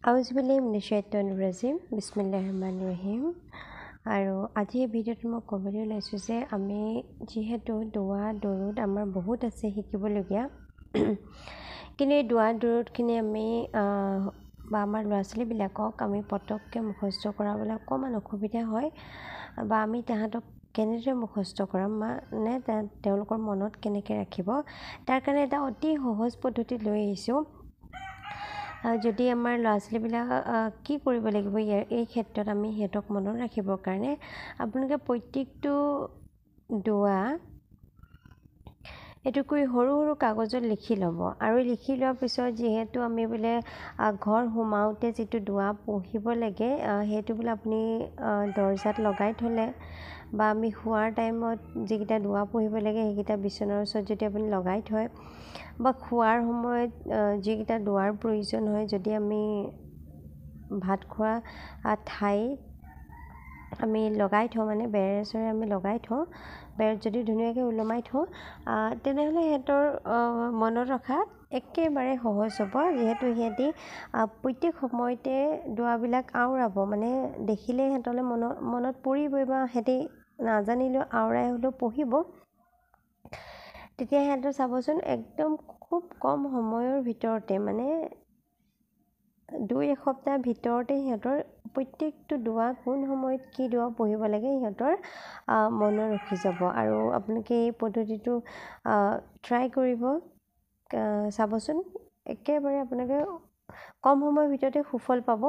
আউজুবিল্লাহি মিনাশ্বাইতানিৰ ৰাজিম, বিছমিল্লাহিৰ ৰহমানিৰ ৰহিম। আৰু আজি এই ভিডিঅ'টোত মই ক'বলৈ ওলাইছোঁ যে আমি যিহেতু দোৱা দৰুদ আমাৰ বহুত আছে শিকিবলগীয়া, কিন্তু এই দোৱা দৰুদখিনি আমি বা আমাৰ ল'ৰা ছোৱালীবিলাকক আমি পটককৈ মুখস্থ কৰাবলৈ অকণমান অসুবিধা হয়, বা আমি তাহাঁতক কেনেদৰে মুখস্থ কৰাম মানে তেওঁলোকৰ মনত কেনেকৈ ৰাখিব, তাৰ কাৰণে এটা অতি সহজ পদ্ধতি লৈ আহিছোঁ। যদি আমাৰ ল'ৰা ছোৱালীবিলাক কি কৰিব লাগিব ইয়াৰ এই ক্ষেত্ৰত আমি সিহঁতক মনত ৰাখিবৰ কাৰণে আপোনালোকে প্ৰত্যেকটো দোৱা এইটো কৰি সৰু সৰু কাগজত লিখি ল'ব। আৰু লিখি লোৱাৰ পিছত যিহেতু আমি বোলে ঘৰ সোমাওঁতে যিটো দোৱা পঢ়িব লাগে, সেইটো বোলে আপুনি দৰ্জাত লগাই থ'লে, বা আমি শোৱাৰ টাইমত যিকেইটা দোৱা পঢ়িব লাগে সেইকেইটা বিচনাৰ ওচৰত যদি আপুনি লগাই থয়, বা খোৱাৰ সময়ত যিকেইটা দোৱাৰ প্ৰয়োজন হয়, যদি আমি ভাত খোৱা ঠাইত আমি লগাই থওঁ, মানে বেৰে চেৰে আমি লগাই থওঁ, বেৰত যদি ধুনীয়াকৈ ওলমাই থওঁ, তেনেহ'লে সিহঁতৰ মনত ৰখাত একেবাৰে সহজ হ'ব। যিহেতু সিহঁতি প্ৰত্যেক সময়তে দোৱাবিলাক আওৰাব, মানে দেখিলে সিহঁতলৈ মনত পৰিবই, বা সিহঁতি নাজানিলেও আওৰাই হ'লেও পঢ়িব। তেতিয়া সিহঁতৰ চাবচোন একদম খুব কম সময়ৰ ভিতৰতে, মানে 2 এসপ্তাহৰ ভিতৰতে সিহঁতৰ প্ৰত্যেকটো দোৱা কোন সময়ত কি দোৱা পঢ়িব লাগে সিহঁতৰ মনত ৰখি যাব। আৰু আপোনালোকে এই পদ্ধতিটো ট্ৰাই কৰিব, চাবচোন একেবাৰে আপোনালোকে কম সময়ৰ ভিতৰতে সুফল পাব।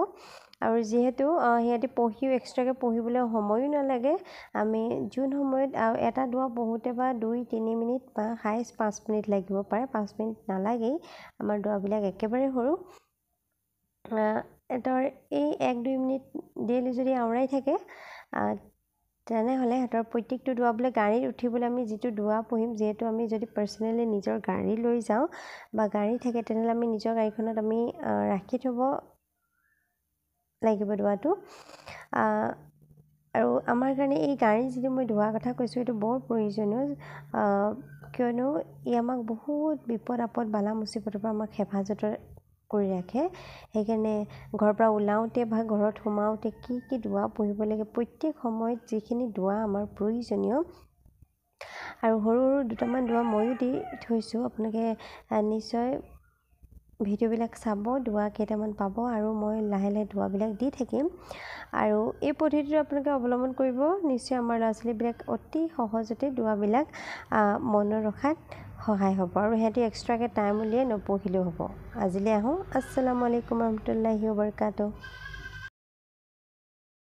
আৰু যিহেতু সিহঁতি পঢ়িও এক্সট্ৰাকৈ পঢ়িবলৈ সময়ো নালাগে, আমি যোন সময়ত আৰু এটা দোৱা পঢ়োঁতে বা 2-3 মিনিট বা হায়েষ্ট 5 মিনিট লাগিব পাৰে, 5 মিনিট নালাগেই, আমাৰ দোৱাবিলাক একেবাৰে সৰু। সিহঁতৰ এই 1-2 মিনিট ডেইলি যদি আওৰাই থাকে, তেনেহ'লে সিহঁতৰ প্ৰত্যেকটো দোৱা বোলে গাড়ীত উঠিবলৈ আমি যিটো দোৱা পঢ়িম, যিহেতু আমি যদি পাৰ্চনেলি নিজৰ গাড়ী লৈ যাওঁ বা গাড়ী থাকে, তেনেহ'লে আমি নিজৰ গাড়ীখনত আমি ৰাখি থ'ব লাগিব দোৱাটো। আৰু আমাৰ কাৰণে এই গাড়ী যিটো মই দোৱাৰ কথা কৈছোঁ, এইটো বৰ প্ৰয়োজনীয়, কিয়নো ই আমাক বহুত বিপদ আপদ বালা মুচিবতৰ পৰা আমাক হেফাজত কৰি ৰাখে। সেইকাৰণে ঘৰৰ পৰা ওলাওঁতে বা ঘৰত সোমাওঁতে কি কি দোৱা পঢ়িব লাগে, প্ৰত্যেক সময়ত যিখিনি দোৱা আমাৰ প্ৰয়োজনীয়। আৰু সৰু সৰু দুটামান দোৱা ময়ো দি থৈছোঁ, আপোনালোকে নিশ্চয় ভিডিঅ'বিলাক চাব, দোৱা কেইটামান পাব, আৰু মই লাহে লাহে দোৱাবিলাক দি থাকিম। আৰু এই পদ্ধতিটো আপোনালোকে অৱলম্বন কৰিব, নিশ্চয় আমাৰ ল'ৰা ছোৱালীবিলাক অতি সহজতে দোৱাবিলাক মনত ৰখাত সহায় হ'ব, আৰু সিহঁতি এক্সট্ৰাকৈ টাইম উলিয়াই নপঢ়িলেও হ'ব। আজিলৈ আহোঁ, আসসালামু আলাইকুম ৰহমতুল্লাহি வবৰকাতুহ।